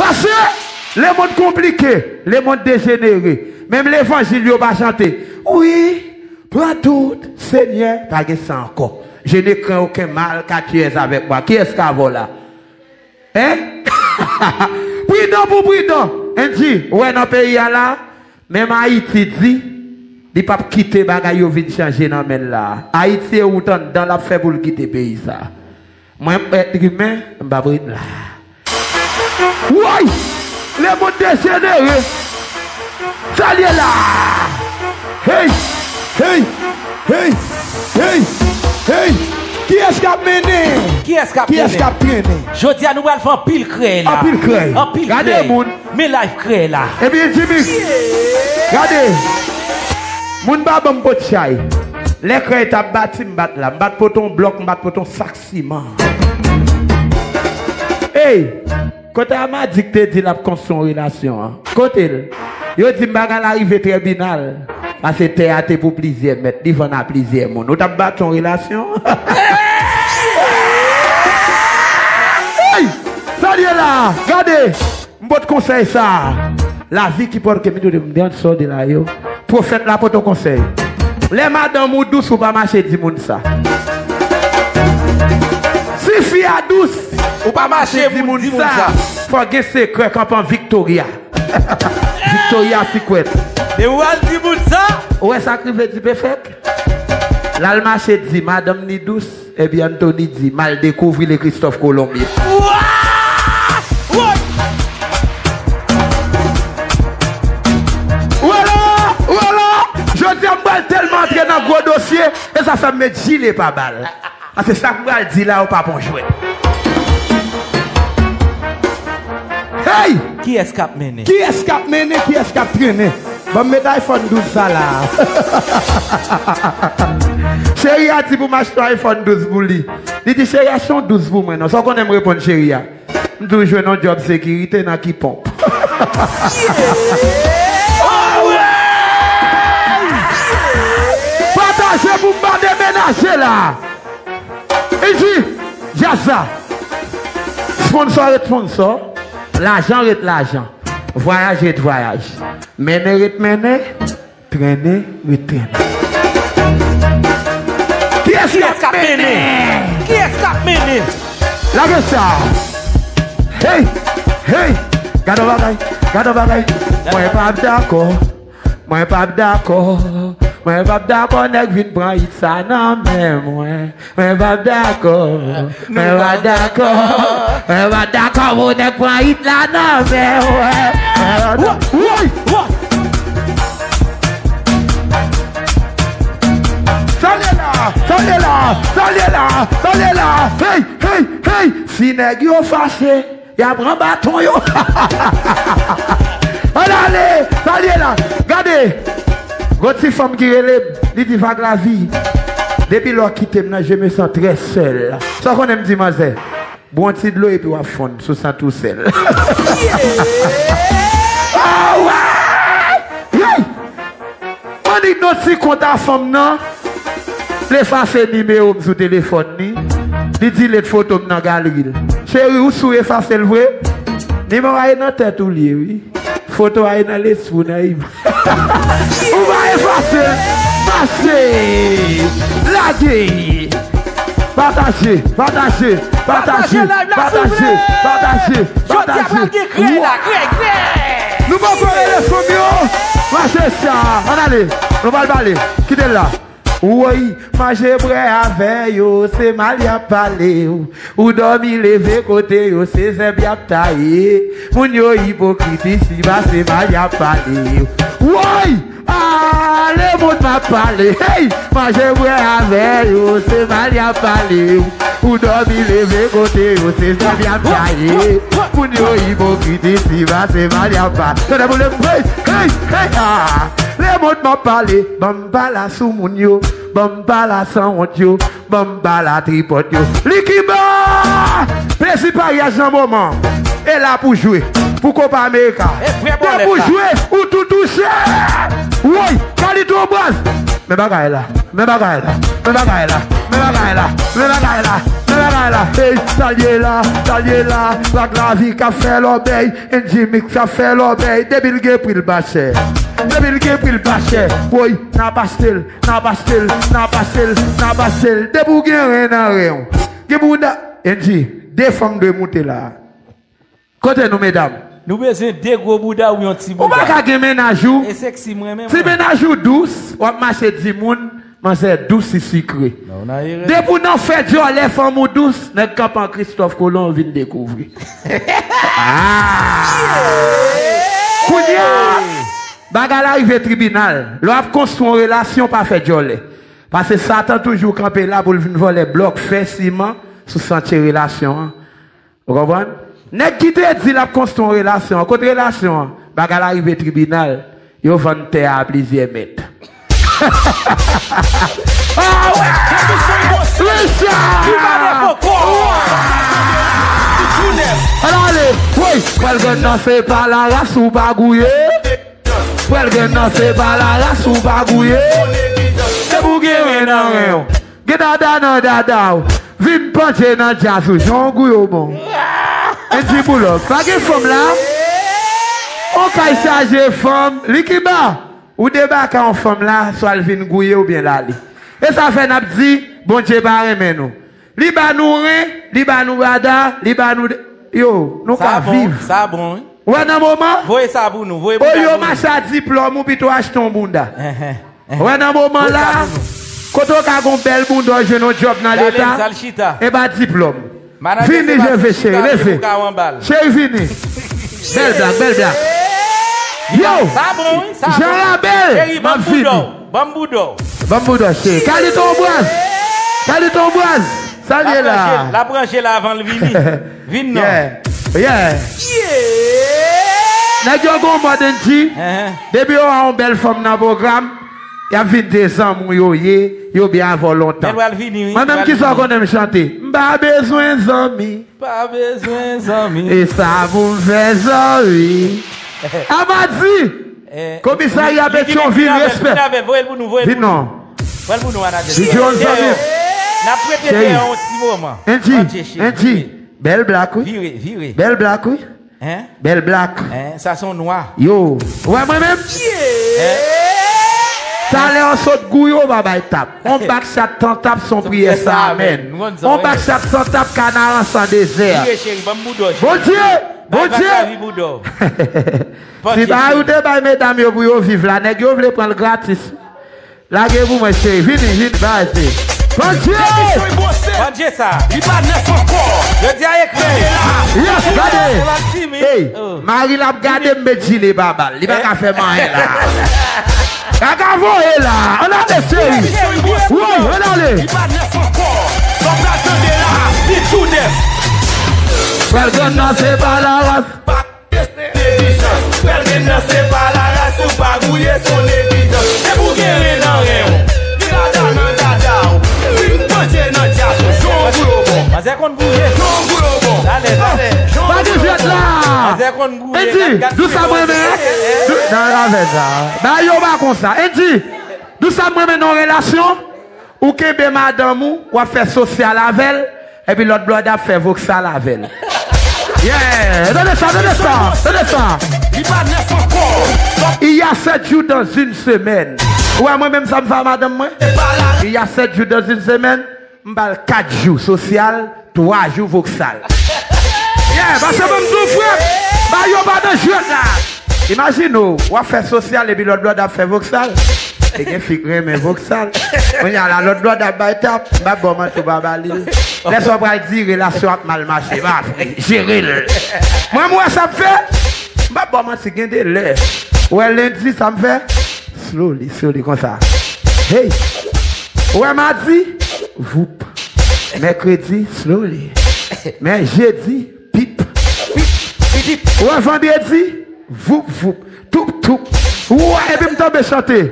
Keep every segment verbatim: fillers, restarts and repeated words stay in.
Paske lemonn konplike, lemonn dejenere. Menm levanjil yo pa chante. Wi, pran tout, Senyè, pa gen sa ankò. Je ne crains aucun mal, car tu es avec moi. Kiyès k avè w la? Hein? Pridan pou pridan. Andy, ou wè nan peyi a la, menm Ayiti di, li p ap kite bagay yo vin chanje nan men l la. Ayiti e wout anndan l ap fè pou l kite peyi sa. Mwen, èt imen, m p ap ret la. Woy! Lemonn dejenere! Sa l ye la! Hey! Hey! Hey! Hey! Hey! Kiyès k ap mennen? Kiyès k ap Kiyès k mennen? Ap trennen? Jodi a nou pral fè anpil krèy la. Anpil krèy. Anpil Gade krèy. Moun. Men live krèy la. Epi Jimmy, gade. Moun pa ban m pot chay. Lè krèy t ap bati, m bat la. M bat pote yon blòk, m bat pote yon sak siman. Hey! Kote Amadi k te di l ap konstwi yon relasyon an? Kote l? Yo di m pa ka al rive tribinal. Paske tè a te pou plizyè mèt, li vann a plizyè moun. Ou t ap bati yon relasyon? Hey! Sa l ye la! Gade! M pot konsèy sa. Lavi ki pòt ke mi dou de m de an sòde la yo. Pwofèt la pote w konsèy. Lè madanm ou dous, ou pa mache di moun sa. Si fi a dous, ou pa mache di moun sa. Fò gen sekrè kanpan Victoria. Victoria Secret. E ou al di moun sa. Ou wè sa k rive di P F E C? L al mache di madanm ni dous. Epi Anthony di, m al dekouvri le Christophe Colombier. Wa! Woy! Wala! Wala! Jodi a m pral tèlman antre nan gwo dosye, e sa fè m met jile pa bal. A se sa k m pral di la, ou pa pon jwèt. Hey! Kiyès k ap mennen? Kiyès k ap mennen? Kiyès k ap trennen? Ban m met iPhone douz sa la. Cheri a di pou m achte yon iPhone douz pou li. Li di, cheri, achte yon douz pou mwen non. Sa w konnen m reponn cheri a? M di w jwenn yon djòb sekirite nan ki ponp. Pataje pou m pa demenaje la. Li di, djaz la. Sponsò ret sponsò. Lajan ret lajan. Vwayaj ret vwayaj. Mennen ret mennen. Trennen ret trennen. Kiyès k ap mennen? Kiyès k ap mennen? Lage sa. Hey, hey. Gade yon bagay. Gade yon bagay. Mwen p ap dakò. Mwen p ap dakò. Mwen p ap dakò nèg vin pran it sa nan men mwen. Mwen p ap dakò. Mwen p ap dakò. Mwen p ap dakò pou nèg pran it la nan men mwen. Mwen p ap dakò. Woy! Woy! Sa l ye la! Sa l ye la! Sa l ye la! Sa l ye la! Hey! Hey! Hey! Si nèg yo fache, y ap pran baton yo. Ann ale, sa l ye la. Gade, gon ti fanm ki rele m, li di, Vaglavi, depi lè w kite m nan, je me sens très seul. Sa w konnen m di manzè? Bwon ti dlo epi w ap fonn sou sant ou sèl. Awa! Hey! Annik non ti kont a fanm nan. L efase nimewo m sou telefòn li. Li delete foto m nan galri l. Cheri, ou si w efase l vre? Nimewo a ye nan tèt ou l ye, wi. Foto a ye nan lespri w, nan imaj. Ou pa efase l. Mache! Lage! Pataje, pataje, pataje, pataje, pataje, pataje. Jodi a pral gen krèy la, krèy, krèy. Nou poko rele fanm yo. Mache sa. Ann ale. Nou pral pale. Kite l la. Woy, manje bwè avè yo, se mal y ap pale w. Ou dòmi leve kote yo, se zèb y ap taye. Moun yo ipokrit isi ba, se mal y ap pale w. Woy! Ah, lemonn m ap pale, hey! Manje bwè avè yo, se mal y ap pale w. Ou dòmi leve kote yo, se zèb y ap taye. Moun yo ipokrit isi ba, se mal y ap pale. Tande boule m, hey, hey, hey, ah! Lemonn m ap pale, ban m pale sou moun yo, ban m pale sanwont yo. Ban m ba la tripòt yo. Likiba! Plezi paryaj nan moman. E la pou jwe. Pou Copa America. E pou jwe, ou tou touche. Woy, Kalito baz. Men bagay la. Men bagay la. Men bagay la. Men Bagay la, men bagay la, men bagay la. Hey, sa l ye la, sa l ye la. Black Lavi k ap fè lòbèy, N G Mix k ap fè lòbèy. Depi l gen pri l pa chè. Depi l gen pri l pa chè. Woy, n ap achte l, n ap achte l, n ap achte l, n ap achte l. Depi w gen ren nan ren w. Gen bouda, N G, de fanm dwe moute la. Kote nou, medam? Nou bezwen de gwo bouda ou yon ti bouda. Ou pa ka gen mennaj ou. E seksi mwen menm. Si mennaj ou dous, w ap mache di moun, manzè dous e sikre. Non, nan ere. Depi w nan fè djòlè fanm ou dous, nèg kanpe an Kristòf Kolon vin dekouvri. Ah! Kounye a, bagay la rive tribinal. Lè w ap konstwi yon relasyon, pa fè djòlè. Paske Satan toujou kanpe la pou l vin vòlè blòk, fè, siman sou santye relasyon an. Ou konprann? Nèg ki te di l ap konstwi yon relasyon an, kot relasyon an? Bagay la rive tribinal, yo vann tè a plizyè mèt. Ah wè! Richard! Ann ale! Woy! Pral gen nan se pa la ras ou pa gouye. Pral gen nan se pa la ras ou pa gouye. Se pou gen ren nan ren w. Gen dada nan dada w. Vin panche nan djaz ou. Jan w gouye w bon. N G Bulldog. Pa gen fanm la. On kay chaje fanm. Likiba. Ou debake a yon fanm la, swa l vin gouye oubyen l ale. E sa fè n ap di, Bondye pa renmen nou. Li ba nou ren, li ba nou dada, li ba nou de-, yo, nou ka viv. Sa bon, sa bon, wi. Ou wè nan moman? Voye sa pou nou, voye bouda pou nou. Olye w mache a diplòm ou, pito w achte yon bounda. Enhen, enhen. Ou wè nan moman la, voye sa pou nou. Kote w ka gon bèl bounda, w jwenn yon djòb nan Leta, e ba diplòm. Vini, je ve, cheri, leve. Cheri, vini. Bèl blag, bèl blag. Yo! Sa bon, wi, sa bon. Jan Rabèl, m ap vini. Ban m bouda w. Ban m bouda w, cheri. Kalito Braz. Kalito Braz. Sa l ye la? L ap ranje l avan l vini. Vin non. Yeah. Yeah. Nèg yo gon mòd N G. Enhen. Depi yo wè yon bèl fanm nan pwogram, y ap vin de zanmi w yo ye, yo byen avè w lontan. Mwen menm, kisa w konnen m chante? M pa bezwen zanmi. Pa bezwen zanmi. E sa pou m fè zanmi. Amadi! Komisarya Petyonvil, respè. Vin non. Vin non. Vin non, zanmi. N ap rete dèyè yon ti moman. N G, N G. Bèl blak, wi. Vire, vire. Bèl blak, wi. Bèl blak. Sa se yon nwa. Yo. Ou wè mwen menm? Talè w sot gouye w pa bay tap. On bak chat san tap, son priyè san amèn. On bak chat san tap, kanaran san dezè. Vire, cheri, ban m bouda w, cheri. Bondye! Bondye! Si bagay ou te bay medam yo pou yo viv la, nèg yo vle pran l gratis. Lage pou mwen, cheri. Vini, vini, bay, cheri. Bondye! Bondye sa. Li pa nèf ankò. Yo di a ekri. Yes, gade. Hey, mari l ap gade m met jile pa ba l. Li pa ka fè m anyen la. Kaka voye la. Ann ale, cheri. Woy, ann ale. Li pa nèf ankò. Sa w pral tande la, li tou nèf. Pral gen nan se pa la ras. Neglijans. Pral gen nan se pa la ras ou pa gouye, se yon neglijans. Se pou gen ren nan ren w. Gen dada nan dada w. Vin panche nan djaz ou. Jan w gouye w bon. Manzè konn gouye. Jan w gouye w bon. Talè, talè. Pa di jwèt la. Manzè konn gouye. Edi, dou sa mwen men. Dou, nan afè sa. Ba yo pa konsa. Edi, dou sa mwen men nan relasyon. Ou kenbe madanm ou, w ap fè sosyal avè l, epi lòt blòdè ap fè voksal avè l. Yeah! Tande sa, tande sa, tande sa! Li pa nèf ankò. Il y a sept jours dans une semaine. Ou wè mwen menm sa m fè a madanm mwen? Il y a sept jours dans une semaine, m ba l kat jou sosyal, twa jou voksal. Yeah, paske ban m di w frè, ba yo pa nan jwèt la. Imajine w, w ap fè sosyal epi lòt blòdè ap fè voksal. E gen fi k renmen voksal. Kounye a la, lòt blòdè ap bay tap, m p ap ba w manti, w pa ba li l. Lè sa w pral di relasyon ap mal mache, pa vre, jere l. Mwen, m wè sa m fè, m p ap ba w manti, gen de lè. Ou wè lendi, sa m fè? Slowly, slowly, konsa. Hey! Ou wè madi? Voup. Mèkredi, slowly. Men jedi, pip. Pip, pip, pip. Ou wè vandredi? Voup, voup. Toup, toup. Ou wè, epi m tonbe chante.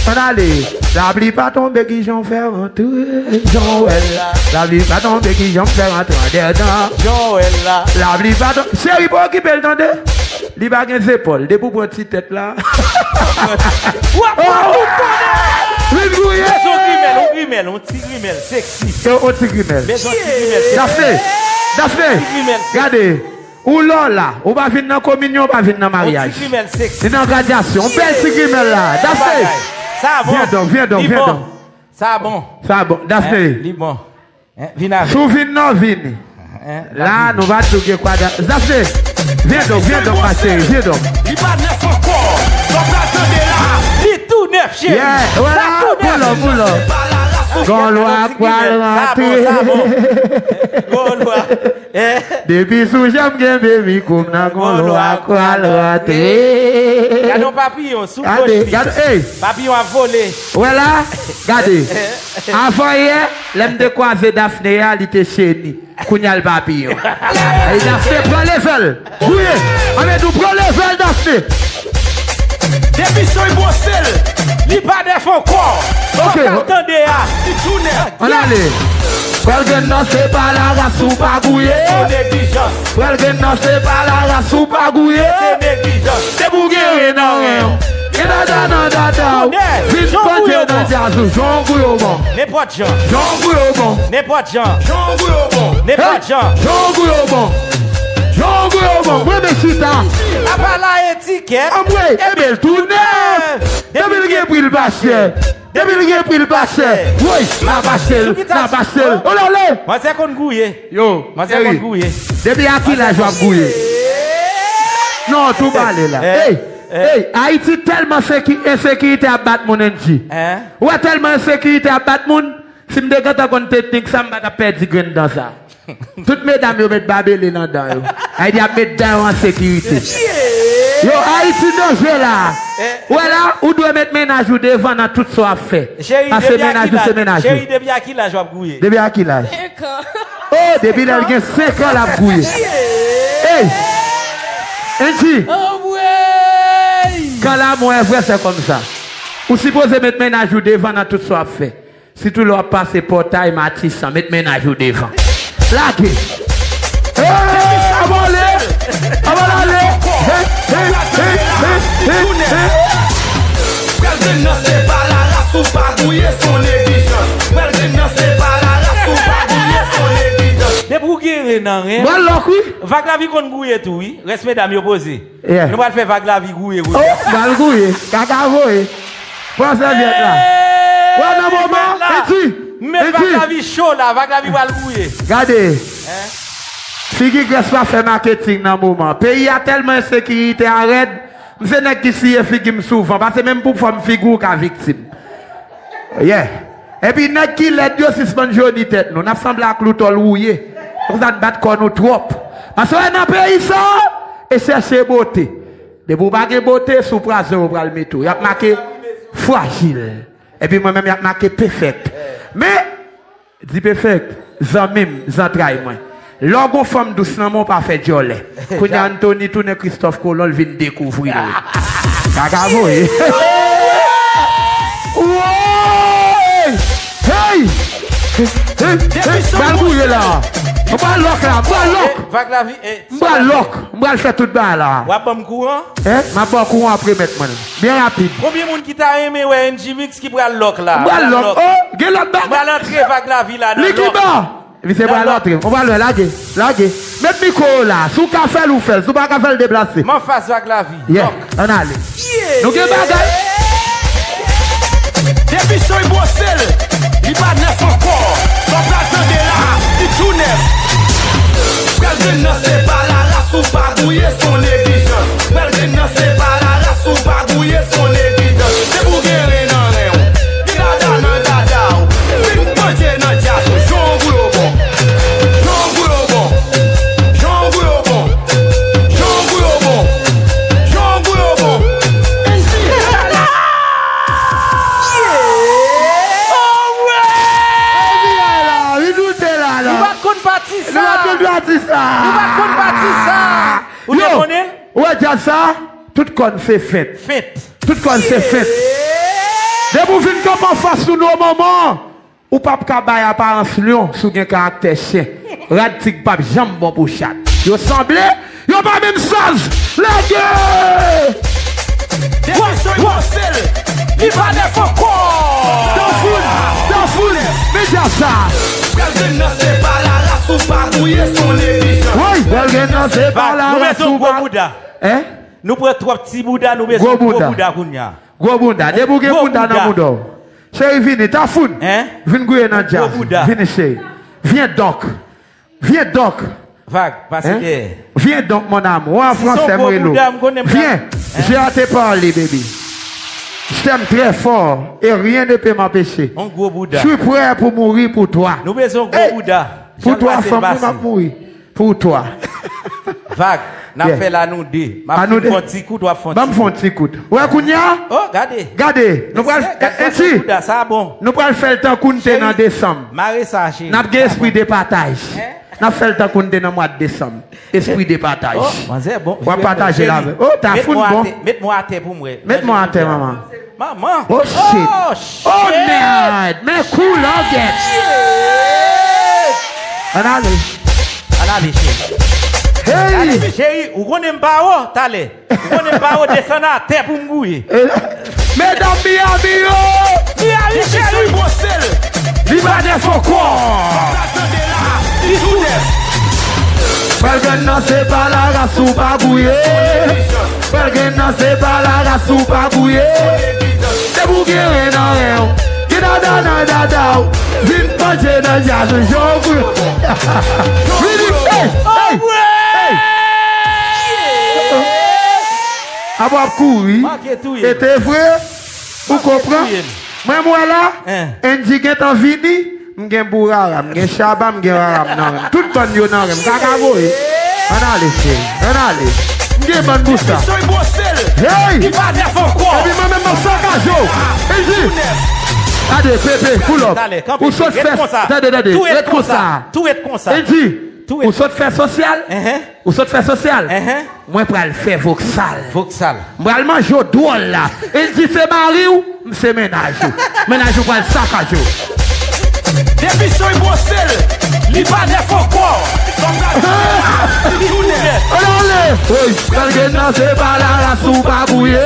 Ann ale. Lapli pa tonbe, ki jan w fè rantre? Jan w wè l la. Lapli pa tonbe, ki jan m fè rantre andèdan? Jan w wè l la. Lapli pa tonbe. Cheri, pa okipe l, tande. Li pa gen zepòl. Depi w pran ti tèt la. W ap pran tout konnen. Vin gouye. Yon grimèl, yon ti grimèl, seksi. Yo, yon ti grimèl. Bezwen ti grimèl, seksi. Dafne, Dafne, ti grimèl, seksi. Gade, ou lò la, ou pa vin nan kominyon, ou pa vin nan maryaj. Yon ti grimèl, seksi. Li nan gradyasyon, yon bèl ti grimèl la. Dafne, bagay. Sa bon. Vyen donk, vyen donk, vyen donk. Sa bon. Sa bon, Dafne. Hein, li bon. Hein, vin avè. Si w vin non, vini. Hein, la, nou pa tou gen kwa da. Dafne, vyen donk, vyen donk, ma cheri, vyen donk. Li pa nèf ankò. Sa w pral tande la. Li tou nèf, cheri. Yeah, voilà, pull up, pull up. Gon lwa k pral rantre. Sa bon, sa bon. Gon lwa. Eh. Depi sou jan m kenbe mikwo m nan, gon lwa k pral rantre. Gade yon papiyon sou kòch li. Gade, ey. Papiyon ap vole. Wè la, gade. Avan yè, lè m te kwaze Dafne a, li te cheni. Kounye a l papiyon. Ey, Dafne, pran leve l. Gouye. Anmède w, pran leve l, Dafne. Depi son bwose l, li pa nèf ankò. Ok. Sa w ap tande a, li tou nèf. Ann ale. Frè grenn nan se pa la ras ou pa gouye. Se neglijans. Frè grenn nan se pa la ras ou pa gouye. Se neglijans. Depi w gen ren nan ren w. Gen dada nan dada w. Vin panje nan djaz ou. Jan w gouye w bon. Nenpòt jan. Jan w gouye w bon. Nenpòt jan. Jan w gouye w bon. Nenpòt jan. Jan w gouye w bon. Jan w gouye w bon. Mwen men chita. Apa la etikèt. Anmwey, ebyen l tou nèf. Depi l gen pri l pa chè. Depi l gen pri l pa chè. Woy, n ap achte l, n ap achte l. O la le! Manzè konn gouye. Yo, manzè konn gouye. Depi a ki laj w ap gouye? Non, tou pale la. Ey, ey, Ayiti tèlman seki-, ensekirite ap bat moun, Angie. Ou wè tèlman ensekirite ap bat moun, si m te gentan konn teknik sa, m pa t ap pèdi grenn dan sa. Tout medam yo met babele nan dan yo. Ayiti ap met dan yo an sekirite. Yo, Ayiti danje la. Ou wè la, ou dwe met mennaj ou devan nan tout sa w ap fè. Pase mennaj ou se mennaj ou. Cheri, depi a ki laj w ap gouye? Depi a ki laj? Senk an. Oh, depi lè l gen senk an, l ap gouye. Ey! Angie! Anmwey! Kan lanmou e vrè, se konsa. Ou sipoze met mennaj ou devan nan tout sa w ap fè. Sitou lè w ap pase pòtay Matisan, met mennaj ou devan. Lage! Hey, abòne! Abòne ale! Hey, hey, hey, hey, hey, hey. Frè grenn nan se pa la ras ou pa gouye, se yon neglijans. Frè grenn nan se pa la ras ou pa gouye, se yon neglijans. Depi w gen ren nan ren. Mwen lòk, wi. Vag Lavi konn gouye tou, wi. Rès medam yo poze. Yeah. Nou pral fè Vag Lavi gouye kounye a. Oh, pral gouye. Kaka voye. Pran sèvyèt la. Wè nan moman, Edi, m met Vag Lavi cho la, Vag Lavi pral gouye. Gade. Figi Grès pa fè maketing nan moman. Peyi a tèlman ensekirite a rèd, m se nèg ki siye figi m souvan. Pase menm pou fòm figi w ka viktim. Yeah. Epi nèg ki lèd yo sispann joni tèt nou. N ap sanble ak loutòl wouye. Konsa n bat kò nou twòp. Paske w wè nan peyi sa, e chèche bote. Depi w pa gen bote, sou prazon yo pral mete w. Y ap make frajil. Epi mwen menm, y ap make pefèk. Men, di pefèk, zanmi m, zantray mwen. Lè w gon fanm dous nan men w, pa fè djòlè. Kounye a Anthony tounen Kristòf Kolon, l vin dekouvri l. Kaka voye. Woy! Hey! Hey! Hey! Hey! Bal gouye la. M pral lòk la, m pral lòk. Vag Lavi, eh, M pral lòk, m pral fè tout bagay la. W ap ban m kouran? Hein? M ap ba w kouran apre mèt mwen. Byen rapid. Konbyen moun ki ta renmen wè N G Mix ki pral lòk la? M pral lòk. Oh, gen lòt bagay. M pral antre Vag Lavi la nan lòk. Li ki ba? Misye pral antre. On pral wè, lage, lage. Met mikwo w la. Si w ka fè l, ou fè l. Si w pa ka fè l, deplase. M anfas Vag Lavi. Yeah. Lòk. Ann ale. Nou gen bagay. Depi Soy bwose l, li pa nèf ankò. Sa w pral tande la, li tou nèf. Frè grenn nan se pa la ras ou pa gouye, se yon neglijans. Frè grenn nan se pa la ras ou pa gouye, se yon neglijans. Depi w gen ren nan ren w, gen dada nan dada w, vin panje nan djaz ou. Jan w gouye w bon. Jan w gouye w bon. Jan w gouye w bon. Jan w gouye w bon. Jan w gouye w bon. N G. Oh, ouais! Li doute la, la. Nou pa t konn pati sa. Nou pa t konn pati sa. Nou pa t konn pati sa. Ou te konnen l? Yo, ou wè djaz sa? Tout kòn se fent. Fent. Tout kòn se fent. Depi w vin kanpe anfas nou, nou moman. Ou p ap ka bay aparans lyon si w gen karaktè chen. Rad tig p ap janm bon pou chat. Yo sanble, yo pa menm saz. Lage! Depi Soy bwose l, li pa nèf ankò. Danfoun, Sa. Bèl grenn nan se pa la ras ou pa gouye, se yon neglijans. Woy, bèl grenn nan se pa la ras ou pa. Vag, nou bezwen yon gwo bouda. Hein? Nou pran twòp ti bouda, nou bezwen yon gwo bouda kounye a. Gwo bouda. Depi w gen bouda nan mouda w. Cheri, vini, Tafoun. Hein? Vin gouye nan djaz. Gwo bouda. Vini, cheri. Viens donc. Viens donc. Vag, pase dèyè. Viens donc, mon amour. An fransè, mwen rele w. Viens. J'ai hâte de parler, baby. Je t'aime très fort et rien ne peut m'empêcher. On gwo bouda. Je suis prêt pour mourir pour toi. Nou bezwen yon gwo bouda. Pou twa fanm, wi, m ap mouri. Pou twa. Vag, n ap fè la nou de. M ap fè yon ti kout, w ap fè yon ti kout. Ban m fè yon ti kout. Wè kounye a? Oh, gade. Gade. Nou pral, eh, eh, si. Sa bon. Nou pral fè l tankou n te nan desanm. Mare sa, cheri. N ap gen espri de pataj. Hein? N ap fè l tankou n te nan mwa desanm. Espri de pataj. Oh, manzè, bon. W ap pataje la avè. Oh, Tafoun bon. Met mwen atè pou mwen. Met mwen atè, manman. Manman. Oh, shit. Oh, shit. Oh, mèd. Men kou lògèt. Ann ale. Ann ale, cheri. Hey. Ann ale, cheri, ou konnen m pa wo, talè. Ou konnen m pa wo, desann atè pou m gouye. Eh, medam Miami yo. Miami, cheri. Li pa nèf ankò. Bèl grenn nan se pa la ras ou pa gouye. Bèl grenn nan se pa la ras ou pa gouye. Depi w gen ren nan ren w, gen dada nan dada w, vin panje nan djaz ou jan w gouye. Vini, hey, hey, hey. Ap w ap kouri. E te vre. Ou konprann? Mwen, m wè la, Andy gentan vini, m gen Bourara, m gen Shabba, m gen Rara m nan ren m. Tout bann yo nan ren m. Kaka voye. Ann ale, cheri. Ann ale. M gen bann pou sa. Hey! Epi mwen menm, m ap sakaje w. Andy! Gade, Pepe, pull up. Ou sot fè. Tande, tande. Ret konsa. Andy! Ou sot fè sosyal? Ou sot fè sosyal? Mwen pral fè voksal. Voksal. M pral manje w dwòl la. Andy se mari w, m se mennaj ou. Mennaj ou pral sakaje w. Depi Soy bwose l, li pa nèf ankò. Fanm la li tou nèf. Ann ale! Woy, bèl grenn nan se pa la ras ou pa gouye.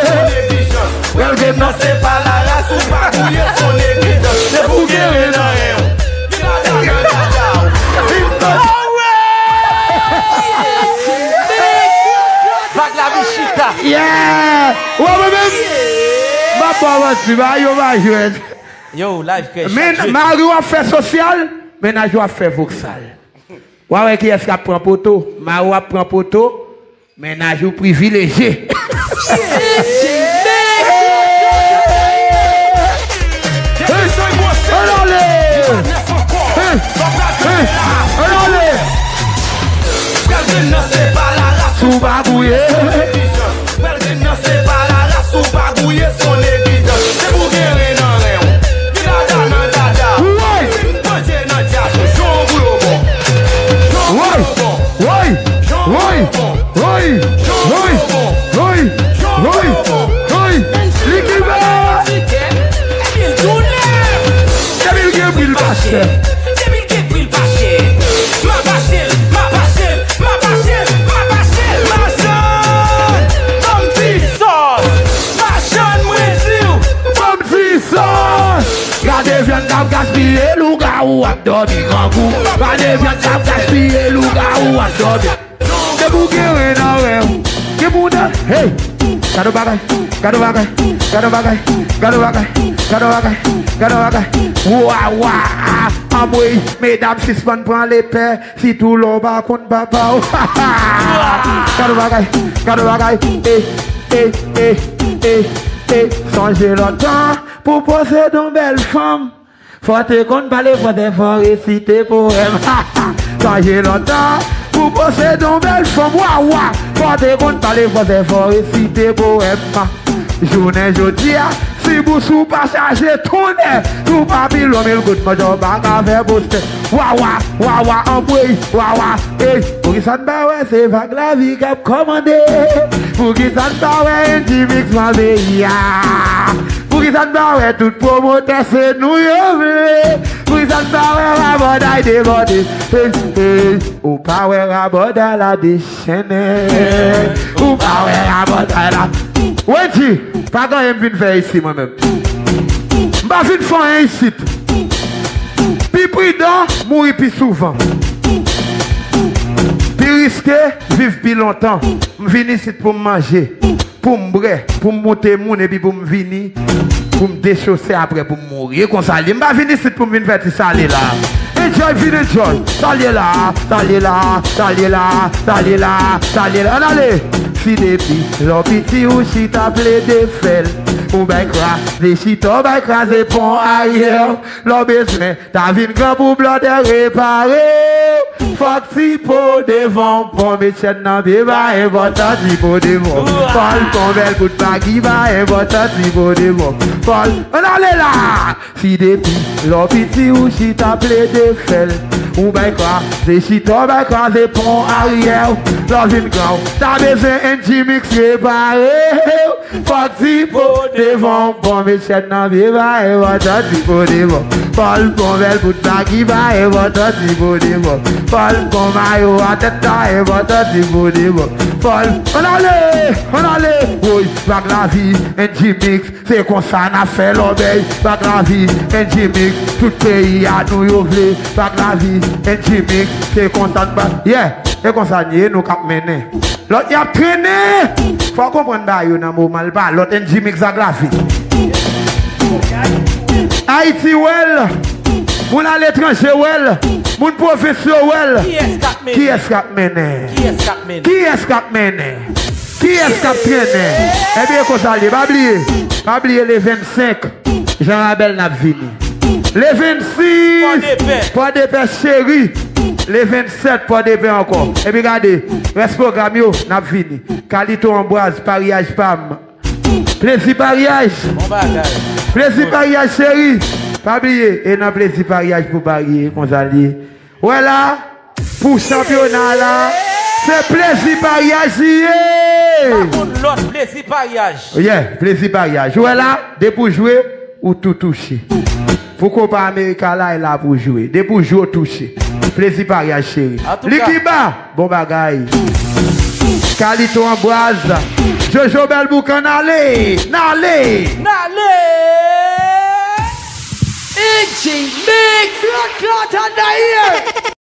Bèl grenn nan se pa la ras ou pa gouye, se yon neglijans. Depi w gen ren nan ren w. Vag la vin chita. Yeah! Ou wè mwen menm? M ap ba w manti, ba yo pa jwèt. Yo, live krèch. Men mari w ap fè sosyal, mennaj ou ap fè voksal. W a wè kiyès k ap pran poto? Mari w ap pran poto, mennaj ou privilejye. Ann ale! Ann ale! Sou pa gouye. Woy! Woy! Woy! Woy! Woy! Woy! Woy! Woy! Li ki bè! Depi l gen pri l pa chè. Depi l gen pri l pa chè. M ap achte l, m ap achte l, m ap achte l, m ap achte l. Machann, ban m ti sòs. Machann, mwen di w, ban m ti sòs. Gade vyann k ap gaspiye, lougawou ap dòmi grangou. Gade vyann k ap gaspiye, lougawou ap dòmi. Depi w gen ren nan ren w, gen moun nan, hey! Gade yon bagay, gade yon bagay, gade yon bagay, gade yon bagay, gade yon bagay, gade yon bagay. Wa, wa! Anmwey, medam sispann pran lepè, sitou lè w pa konn papa w. Gade yon bagay, gade yon bagay, eh, eh, eh, eh, eh. Sonje lontan, pou posede yon bèl fanm, fò te konn pale fransè, fò resite powèm. Sonje lontan, pou posede yon bèl fanm, wa, wa. Fò te konn pale fransè, fò resite powèm. Jounen jodi a, si bous ou pa chaje, tounen. Tou papilon mil goud, manjè w pa ka fè postè. Wa, wa, wa, wa, anmwey, wa, wa, ey. Poukisa n pa wè se Vag Lavi k ap kòmande? Poukisa n pa wè Andy Mix nan peyi a? Poukisa n pa wè tout pwomotè se nou yo vle? Poukisa n pa wè Rabòday debòde? Hey, hey, ou pa wè Rabòday la dechennen? Ou pa wè Rabòday la? Wendy, pa gen anyen m vin fè isi mwen menm. M pa vin fè anyen isit. Pi Pridan, mouri pi souvan. Pi riske, viv pi lontan. M vin isit pou m manje, pou m bwè, pou m moute moun, epi pou m vini, pou m dechose apre, pou m mouri. E konsa l ye. M pa vin isit pou m vin fè ti sale la. Enjoy, vin enjoy. Sa l ye la, sa l ye la, sa l ye la, sa l ye la, sa l ye la. Ann ale. Si depi lè w piti ou chita plede fè l, ou bay kraze chita, ou bay kraze pon aryè. Lè w bezwen ta vin gran pou blòdè repare w, fòk ti po devan w. Pon met chèn nan pye pa enpòtan, ti po devan w. Fò l pon bèl bout bagi pa enpòtan, ti po devan w. Fò l, ann ale la! Si depi lè w piti ou chita plede fè l, ou bay kraze chita, ou bay kraze pon aryè w. Lè w vin gran, ou ta bezwen N G Mix repare w. Fòk ti po devan w, pon met chèn nan pye pa enpòtan, ti po devan w. Fò l pon bèl bout bagi pa enpòtan, ti po devan w. Fò l pon mayo a tèt pa enpòtan, ti po devan w. Fò l, ann ale, ann ale. Woy, vag lavi, N G Mix, se konsa n ap fè lòbèy. Vag lavi, N G Mix, tout peyi a nou yo vle. Vag lavi, N G Mix, se konsa n pa, yeah, se konsa n ye, nou k ap mennen. Lòt y ap trennen. Fò w konprann ba yo nan moman l pa lòt N G Mix ak lavi. Ayiti wè l. Moun aletranje wè l. Moun pwovens yo wè l. Kiyès k ap mennen? Kiyès k ap mennen? Kiyès k ap mennen? Kiyès k ap mennen? Kiyès k ap trennen? Ebyen, konsa l ye. Pa bliye. Pa bliye le vennsenk. Jan Rabèl n ap vini. Le vennsis, Pòdepè. Pòdepè cheri. Le vennsèt, Pòdepè ankò. Epi gade, rès pwogram yo, n ap vini. Kalito Anbwaz, paryaj pa m. Plezi paryaj. Bon bagay. Plezi paryaj cheri. Pa bliye, e nan plezi paryaj pou parye, konsa l ye. Wè la, pou chanpyona la, se plezi paryaj li ye. Pa konn lòt plezi paryaj. Yeah, plezi paryaj. Ou wè la, depi w jwe, ou tou touche. Pou Copa America la, e la pou w jwe. Depi w jwe, w touche. Plezi paryaj cheri. Antouka. Likiba, bon bagay. Kalito Anbwaz, Jojo Bèl Boukan, n ale, n ale. N ale. E J Mix. Bloodclaat annayè.